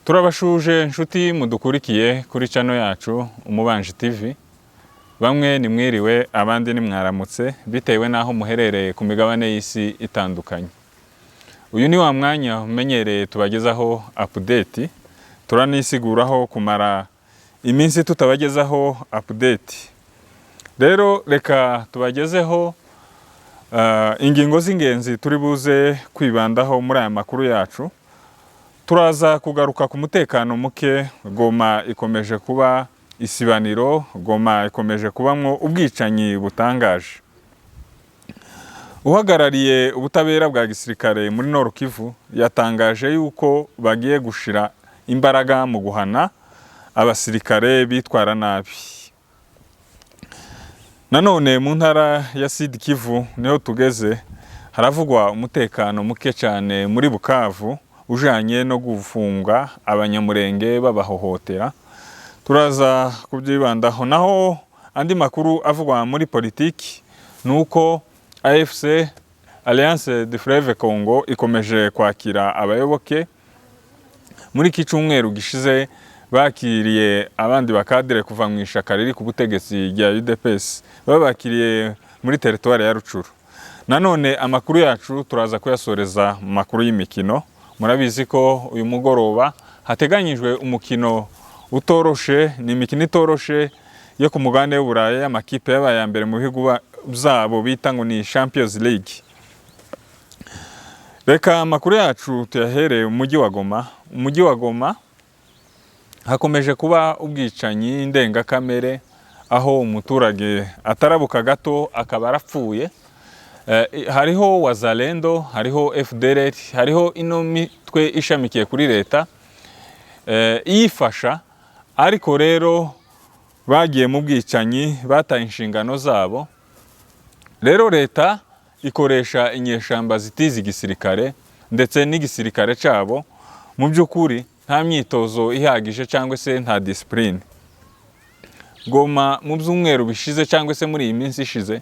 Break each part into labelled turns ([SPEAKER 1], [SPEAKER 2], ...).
[SPEAKER 1] Turabashuje inshuti mudukurikiye kuri channel yacu Umubanji TV. Bamwe ni mwiriwe, abandi ni mwaramutse, bitewe n'aho muherereye ku migabane y'isi itandukanye. Uyu ni wa mwanya umenyereye tubagezaho update, turanisiguraho kumara iminsi tutabagezaho update. Rero reka tubagezeho ingingo z'ingenzi turi buze kwibandaho muri aya makuru yacu. Turaza kugaruka ku mutekano muke. Goma ikomeje kuba isibaniro, Goma ikomeje kubamwo ubwicanyi butangaje. Uhagarariye ubutabera bwa gisirikare muri Nord Kivu yatangaje yuko bagiye gushira imbaraga mu guhana abasirikare bitwara nabi. Nanone mu ntara ya Sud Kivu niho tugeze, haravugwa umutekano muke cyane muri Bukavu ujanye no gufunga Abanyamurenge babahohotera. Turaza kubyibandaho. Naho andi makuru avugwa muri politiki ni uko AFC, Alliance du Fleuve Congo, ikomeje kwakira abayoboke. Muri iki cyumweru gishize bakiriye abandi bakadire kuva mu ishaka riri ku butegetsi rya UDPS, babakiriye muri teritwari ya Rucuru. Nanone amakuru yacu turaza kuyasoreza mu makuru y'imikino. Murabizi ko uyu mugoroba hateganyijwe umukino utoroshe, ni imikino itoroshe yo ku mugabane w'Uburayi y'amakipe yabaye aya mbere mu bihugu byabo bita ngo ni Champions League. Reka amakuru yacu tuyahereye mu mujyi wa Goma. Umujyi wa Goma hakomeje kuba ubwicanyi ndengakamere, aho umuturage atarabuka gato akaba arapfuye. Hariho Wazalendo, hariho FDLR, hariho ino mitwe ishamikiye kuri leta iyifasha, ariko rero bagiye mu bwicanyi, bataye inshingano zabo. Rero leta ikoresha inyeshamba zitize igisirikare, ndetse n'igisirikare cyabo mu by'ukuri nta myitozo ihagije cyangwa se nta discipline. Goma mu byumweru bishize cyangwa se muri iyi minsi ishize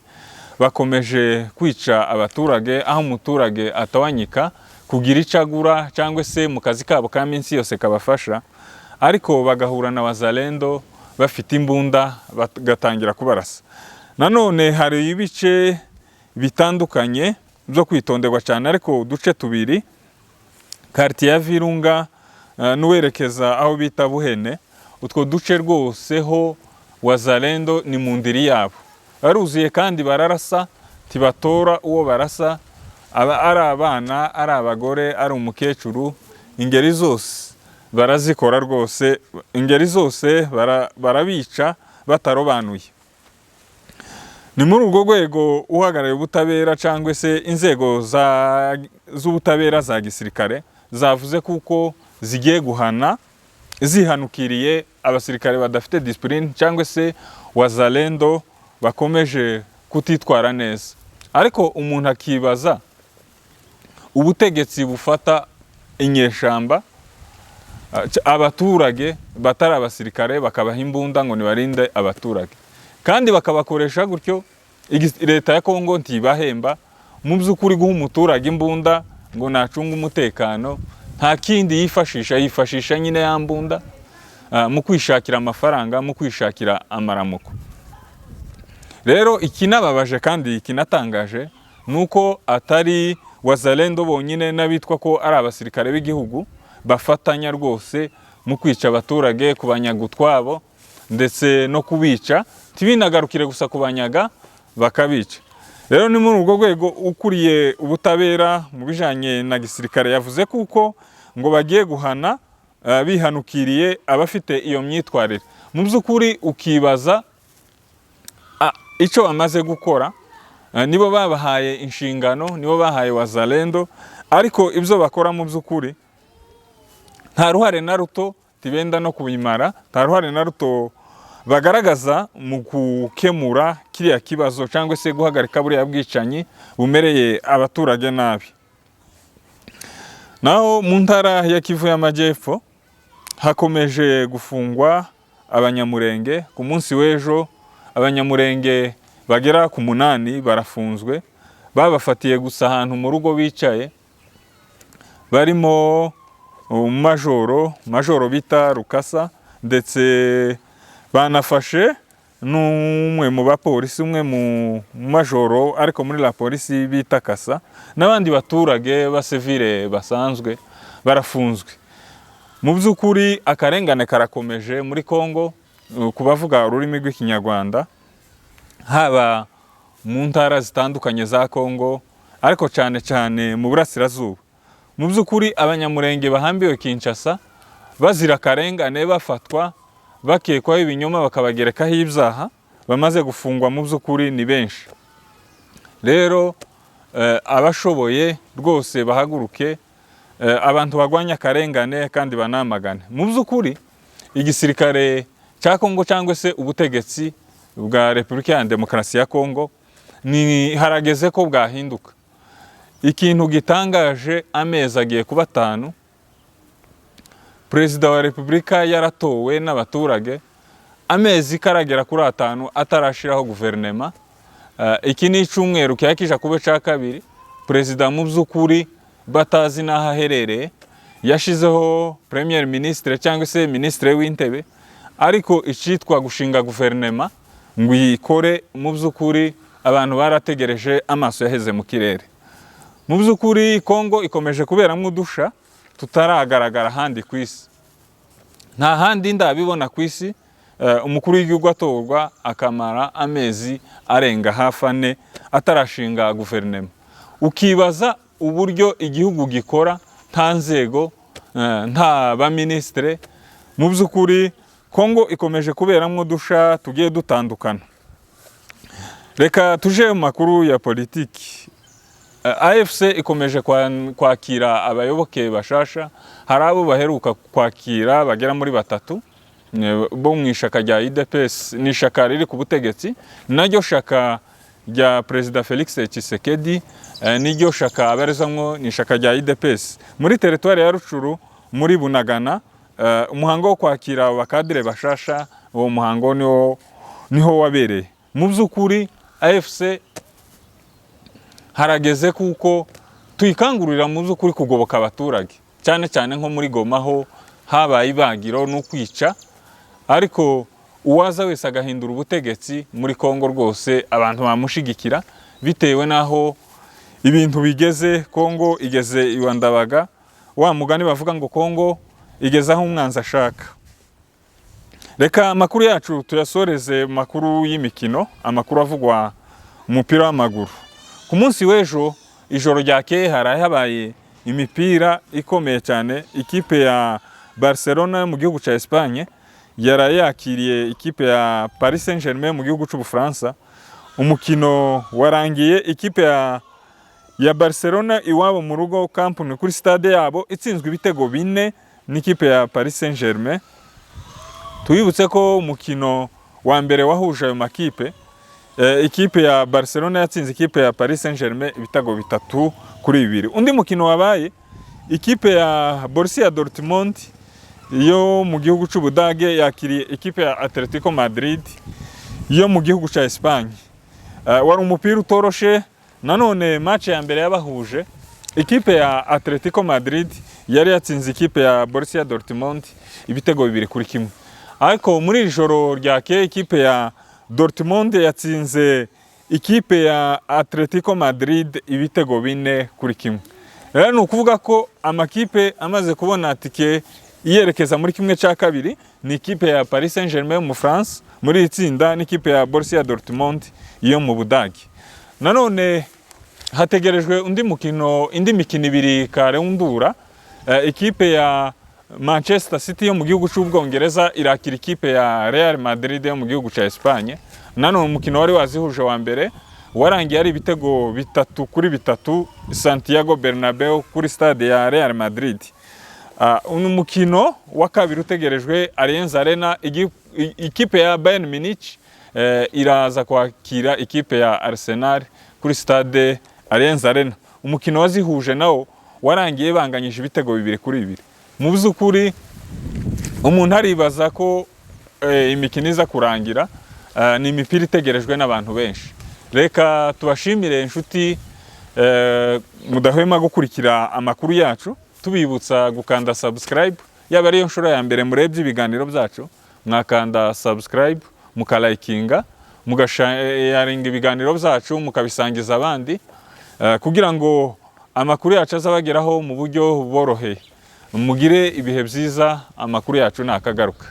[SPEAKER 1] bakomeje kwica abaturage, aho umuturage atawanyika kugira icyo agura cyangwa se mu kazi kabo ka minsi yose kabafasha, ariko bagahura na Wazalendo bafite imbunda bagatangira kubarasa. Nanone hari ibice bitandukanye byo kwitonderwa cyane, ariko uduce tubiri, quartier ya Virunga n'uwerekeza aho bita Buhene, utwo duce rwose ho Wazalendo ni mu ndiri yabo, baruzuye kandi bararasa, tibatora uwo barasa, aba ari abana, ari abagore, ari umukecuru, ingeri zose barazikora rwose, ingeri zose barabica batarobanuye. Ni muri urwo rwego uhagarariye ubutabera cyangwa se inzego z'ubutabera za gisirikare zavuze kuko zigiye guhana zihanukiriye abasirikare badafite discipline cyangwa se Wazalendo bakomeje kutitwara neza. Ariko umuntu akibaza ubutegetsi bufata inyeshamba, abaturage batari abasirikare, bakabaha imbunda ngo nibarinde abaturage, kandi bakabakoresha gutyo. Leta ya Kongo ntibahemba. Mu by'ukuri guha umuturage imbunda ngo nacunge umutekano, nta kindi yifashisha, yifashisha nyine ya mbunda mu kwishakira amafaranga, mu kwishakira amaramuko. Rero ikinababaje kandi ikinatangaje ni uko atari Wazalendo bonyine, n'abitwa ko ari abasirikare b'igihugu bafatanya rwose mu kwica abaturage, kubanyaga utwabo ndetse no kubica, ntibinagarukire gusa kubanyaga, bakabica. Rero ni muri urwo rwego ukuriye ubutabera mu bijanye na gisirikare yavuze kuko ngo bagiye guhana bihanukiriye abafite iyo myitwarire. Mu by'ukuri ukibaza icyo bamaze gukora. Nibo babahaye inshingano, nibo bahaye Wazalendo, ariko ibyo bakora mu by'ukuri nta ruhare na ruto tibenda no kubimara, nta ruhare na ruto bagaragaza mu gukemura kiriya kibazo cyangwa se guhagarika buriya bwicanyi bumereye abaturage nabi. Naho mu ntara ya Kivu y'Amajyepfo hakomeje gufungwa Abanyamurenge. Ku munsi w'ejo Abanyamurenge bagera ku 8 barafunzwe, babafatiye gusa ahantu mu rugo bicaye barimo. Umumajoro, majoro bita Rukasa, ndetse banafashe n'umwe mu bapolisi, umwe mu majoro ariko muri la polisi bita Kasa, n'abandi baturage basivile basanzwe barafunzwe. Mu by'ukuri akarengane karakomeje muri Kongo ku bavuga ururimi rw'Ikinyarwanda, haba mu ntara zitandukanye za Kongo, ariko cyane cyane mu burasirazuba. Mu by'ukuri Abanyamurenge bahambiwe Kinshasa bazira akarengane, bafatwa bakekwaho ibinyoma, bakabagerekaho ibyaha, bamaze gufungwa mu by'ukuri ni benshi. Rero abashoboye rwose bahaguruke, abantu barwanya akarengane kandi banamagane. Mu by'ukuri igisirikare cya Kongo cyangwa se ubutegetsi bwa Repubulika ya Demokarasi ya Kongo ni harageze ko bwahinduka. Ikintu gitangaje, amezi agiye kuba 5 Perezida wa Repubulika yaratowe n'abaturage, amezi karagera kuri 5 atarashiraho guverinema. Iki ni icyumweru kija kuba cya kabiri perezida mu by'ukuri batazi n'aho aherereye. Yashizeho premier ministre cyangwa se ministre w'intebe, ariko icitwa gushinga guverinema ngo iyikore, mu by'ukuri abantu barategereje, amaso yaheze mu kirere. Mu by'ukuri Kongo ikomeje kuberamo udusha tutaragaragara ahandi ku isi. Nta handi ndabibona ku isi umukuru w'igihugu atorwa akamara amezi arenga hafi 4 atarashinga guverinema. Ukibaza uburyo igihugu gikora nta nzego, nta baminisitire. Mu by'ukuri Kongo ikomeje kuberamo udusha tugiye dutandukana. Reka tuje mu makuru ya politiki. AFC ikomeje kwakira abayoboke bashasha. Hari abo baheruka kwakira bagera muri batatu bo mu ishaka rya UDPS, ni ishaka riri ku butegetsi, naryo shaka rya Perezida Felix Tshisekedi, niryo shaka abarizamwo, ni ishaka rya UDPS muri teritwari ya Rucuru muri Bunagana. Umuhango wo kwakira abo bakadire bashasha, uwo muhango niho wabereye. Mu by'ukuri AFC harageze kuko tuyikangurira mu by'ukuri kugoboka abaturage, cyane cyane nko muri Goma ho habaye ibagiro no kwica, ariko uwaza wese agahindura ubutegetsi muri Kongo rwose abantu bamushigikira, bitewe n'aho ibintu bigeze. Kongo igeze iwa Ndabaga, wa mugani bavuga ngo Kongo igeze aho umwanzi ashaka. Reka amakuru yacu tuyasoreze mu makuru y'imikino, amakuru avugwa umupira w'amaguru. Ku munsi w'ejo ijoro ryakeye haraye habaye imipira ikomeye cyane. Ikipe ya Barcelona yo mu gihugu cya Espagne yaraye yakiriye ikipe ya Paris Saint-Germain mu gihugu cy'Ubufaransa. Umukino warangiye ikipe ya Barcelona iwabo mu rugo Camp Nou, kuri stade yabo, itsinzwe ibitego 4 n'ikipe ya Paris Saint-Germain. Tubibutse ko umukino wa mbere wahuje ayo makipe, ikipe ya Barcelona yatsinze ikipe ya Paris Saint-Germain ibitego 3-2. Undi mukino wabaye, ikipe ya Borussia Dortmund yo mu gihugu cy'Ubudage yakiriye ikipe ya Atletico Madrid yo mu gihugu cya Espagne. Wari umupira utoroshe nanone. Match ya mbere yabahuje, ikipe ya Atletico Madrid yari yatsinze ikipe ya Borussia Dortmund ibitego 2-1, ariko muri iri joro ryakeye ikipe ya Dortmund yatsinze ikipe ya Atletico Madrid ibitego 4-1. Rero ni ukuvuga ko amakipe amaze kubona tike iyerekeza muri 1/2 ni ikipe ya Paris Saint-Germain mu France muri iri tsinda n'ikipe ya Borussia Dortmund yo mu Budage. Nanone hategerejwe undi mukino, indi mikino ibiri karundura. Ikipe ya Manchester City yo mu gihugu cy'Ubwongereza irakira ikipe ya Real Madrid yo mu gihugu cya Espagne. Nanone umukino wari wazihuje wa mbere warangiye ari ibitego 3-3 Santiago Bernabeu kuri stade ya Real Madrid. Uyu mukino wa kabiri utegerejwe Allianz Arena, ikipe ya Bayern Munich iraza kwakira ikipe ya Arsenal kuri stade Allianz Arena. Umukino wazihuje nawo warangiye banganyije ibitego 2-2. Mu by'ukuri umuntu aribaza ko imikino iza kurangira, ni imipira itegerejwe n'abantu benshi. Reka tubashimire inshuti mudahwema gukurikira amakuru yacu. Tubibutsa gukanda subscribe, yaba ariyo nshuro ya mbere murebye ibiganiro byacu, mwakanda subscribe, mukalikinga, mugasharinga ibiganiro byacu, mukabisangiza abandi, kugira ngo amakuru yacu azabageraho mu buryo buboroheye. Mugire ibihe byiza, amakuru yacu nakagaruka.